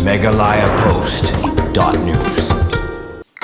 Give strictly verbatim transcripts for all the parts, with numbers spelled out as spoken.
Meghalaya Post dot news.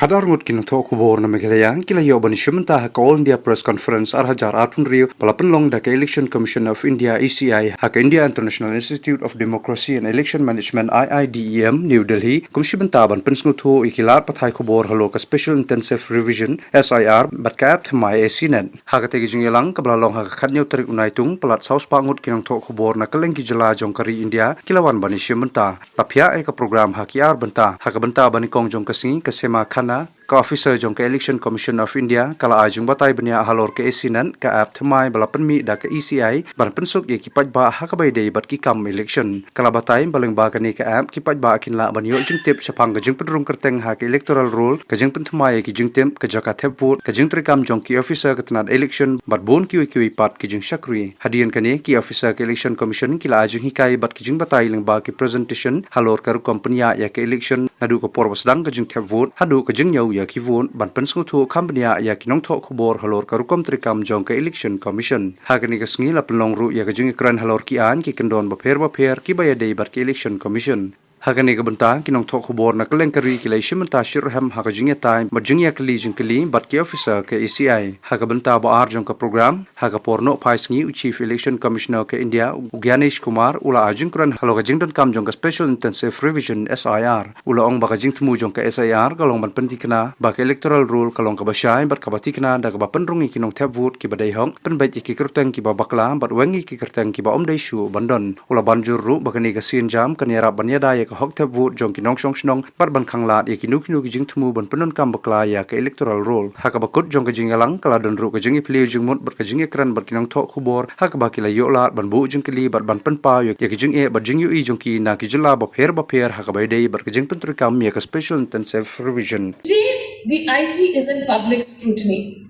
Khadar ngut ki nongthoh khubor na Meghalaya ki la ïoh ban ïashim bynta ha ka All India Press Conference ar hajar arphew hynriew ba la pynlong da ka Election Commission of India, E C I, ha ka India International Institute of Democracy and Election Management, I I D E M, New Delhi, kum shi bynta ban pynsngewthuh ïa ki lad pathai khubor halor ka Special Intensive Revision, S I R, bad ka app thymmai ECInet. Ha katei ka jingïalang kaba la long ha ka khathynñiew tarik u Naitung, palat saw spah ngut ki nongthoh khubor na kylleng ki jylla jong ka ri India ki la wan ban ïashim bynta. La phiah ïa ka program ha ki ar bynta. Ha ka bynta ba nyngkong jong ka sngi, ka Seema Khanna, ka officer jong ka Election Commission of India, ka la ai jingbatai bniah halor ka ECInet, ka app thymmai ba la pynmih da ka E C I ban pynsuk ïa ki paidbah ha kaba ïadei bad ki kam election. Ka la batai ba lyngba kane ka app ki paidbah kin lah ban ïoh jingtip shaphang ka jingpynrung kyrteng ha ka electoral roll, ka jingpynthymmai ïa ki jingtip, ka jaka thep vote, ka jingtreikam jong ki officer ka tnat election, bad bun kiwei kiwei pat ki jingshakri. Hadien kane, ki officer ka Election Commission ki la ai jinghikai bad ki jingbatai lyngba ki presentation halor ka rukom pynïaid ïa ka election, naduh ka por ba sdang ka jingthep vote haduh ka jingñiew ïa ki vote, ban pynsngewthuh kham bniah ïa ki nongthoh khubor halor ka rukom treikam jong ka Election Commission. Ha kane ka sngi la pynlong ruh ïa ka jingïakren halor ki aiñ, ki kyndon bapher bapher kiba ïadei bad ka Election Commission. Ha kane ka bynta, ki nongthoh khubor na kylleng ka ri ki la ïashim bynta shitrhem ha ka jingïatai bad jingïakylli jingkylli bad ki officer ka E C I. Ha ka bynta ba ar jong ka program, ha ka por nohphai sngi, u Chief Election Commissioner ka India, u Gyanesh Kumar, u la ai jingkren halor ka jingdonkam jong ka Special Intensive Revision, S I R. U la ong ba ka jingthmu jong ka S I R ka long ban pynthikna ba ka electoral roll ka long kaba shai bad kaba thikna da kaba pynrung ïa ki nongthep vote kiba dei hok, pynbeit ïa ki kyrteng kiba bakla bad weng ïa ki kyrteng kiba ym dei shuh ban don. U la ban jur ruh ba kane ka sienjam kan ïarap ban ïada ïa ka hok thep vote jong ki nongshong shnong bad ban khanglad ïa kino kino ki jingthmu ban pyndonkam bakla ïa ka electoral roll. Ha kaba kut jong ka jingïalang ka la don ruh ka jingïaphylliew jingmut bad ka jingïakren bad ki nongthoh khubor, ha kaba ki la ïoh lad ban buh jingkylli bad ban pynpaw ïa ki jingeh bad jingïohi jong ki na ki jylla bapher bapher ha kaba ïadei bad ka jingpyntreikam ïa ka Special Intensive Revision. Today, the I T is in public scrutiny.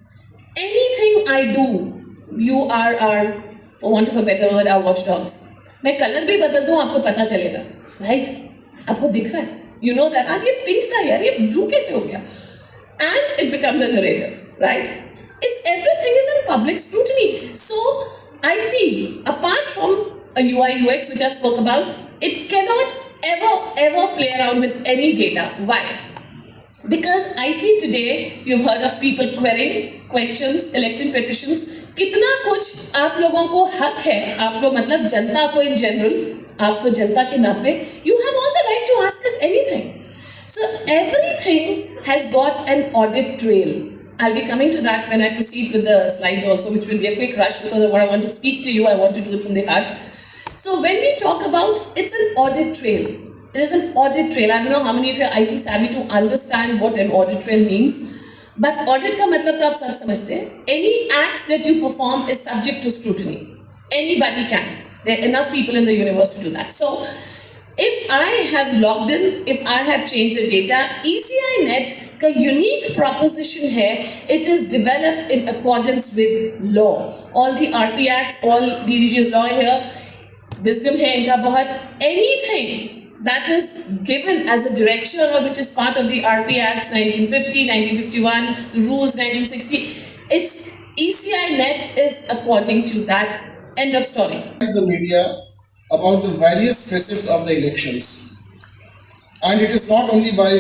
Anything I do, you are, are, for want of a better word, are watchdogs. मैं कलर भी बदल दूं, आपको पता चलेगा, राइट? आपको दिख रहा है, यू नो दैट। आज ये पिंक था यार, ये ब्लू कैसे हो गया? And it becomes a narrative, right? It's, everything is in public scrutiny. So I T, apart from a U I U X which I spoke about, it cannot ever, ever play around with any data. Why? Because I T today, you've heard of people querying, questions, election petitions. कितना कुछ आप लोगों को हक है, आप लोग, मतलब, जनता को in general, आप तो जनता के नाते, you have all the right to ask us anything. So everything has got an audit trail. I'll be coming to that when I proceed with the slides also, which will be a quick rush because what I want to speak to you, I want to do it from the heart. So when we talk about, it's an audit trail. It is an audit trail. I don't know how many of you are I T savvy to understand what an audit trail means. But audit का मतलब तो आप सब समझते हैं. Any act that you perform is subject to scrutiny. Anybody can. There are enough people in the universe to do that. So if I have logged in, if I have changed the data, E C I net का unique proposition है, it is developed in accordance with law. All the R P acts, all D D G's law here, wisdom है इनका बहुत. Anything that is given as a direction or which is part of the R P Acts nineteen fifty, nineteen fifty-one, the rules nineteen sixty, it's E C I net is according to that. End of story. The media about the various facets of the elections. And it is not only by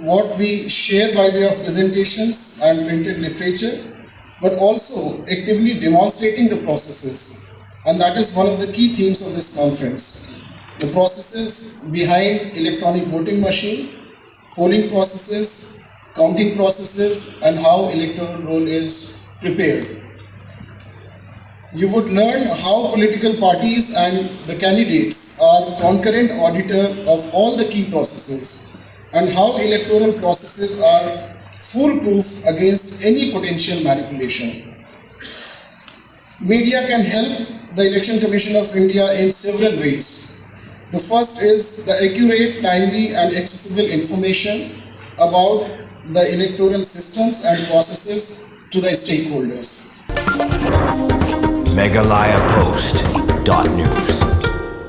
what we share by way of presentations and printed literature, but also actively demonstrating the processes. And that is one of the key themes of this conference. The processes behind electronic voting machine, polling processes, counting processes, and how electoral roll is prepared. You would learn how political parties and the candidates are concurrent auditor of all the key processes and how electoral processes are foolproof against any potential manipulation. Media can help the Election Commission of India in several ways. The first is the accurate, timely, and accessible information about the electoral systems and processes to the stakeholders. Meghalaya Post dot news.